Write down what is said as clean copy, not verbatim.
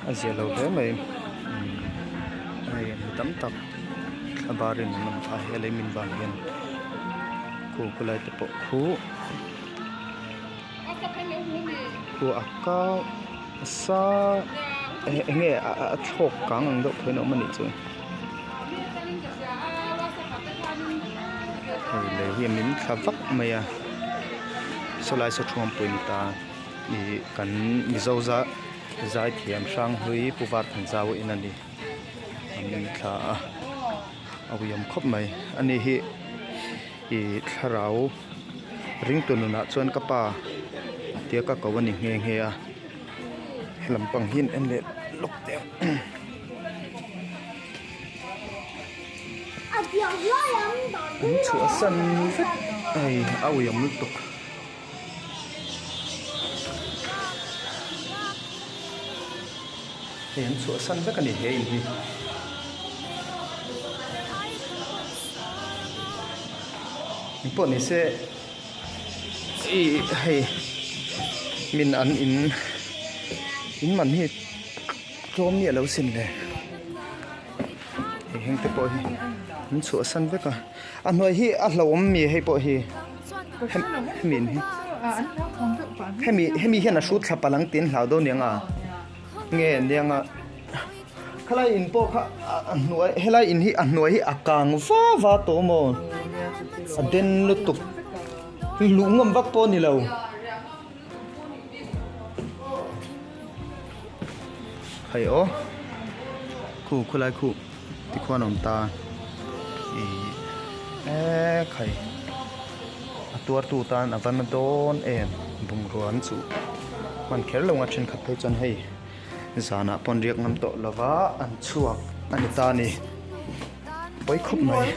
A zia lo hle mai hei mi tam tak thla barin an awm phah hi a lei min vang hian khu khulai te pawh khu khu a kau sa eng nge a thlawk kang ang deuh pawhin a awm a nih chu hei lei hi a min thla vak mai a sawlai saw thuampui ni ta ih kan mizo za zaithiam hranghlui pu varthanzau in a ni an min thla a a uiawm khawp mai ani hi ih thlarau ringtu nunah chuan ka pa tia ka ko a ni nghe nghe a helam pang hi an en leh lawk teh ang. An chhuahsan vek hei a uiawm lutuk. Hei an chhuahsan vek a ni he in hi. Engpawh ni se ih hei min an in in man hi tlawm miah lo sin le hei heng te pawh hi an chhuahsan vek a a hnuai hi a hlauhawm mi hei pawh hi. Hemi in hi hemi hemi hian a hrut thla palh ang tiin hlau dawn niang a nge niang a khalai in pawh kha a hnuai helai in hi a hnuai hi a kang va va tawh maw a den lutuk luh ngawm vak pawh a ni lo. Hei aw khu khulai khu tikhuan a awm ta ih eee khai a tuartu tan a va na dawn em bungrua an chuh hman kher lo ang a thenkhat phei chuan hei zanah pawh an riak ngam tawh lo va an chhuak a ni ta a ni pawi khawp mai.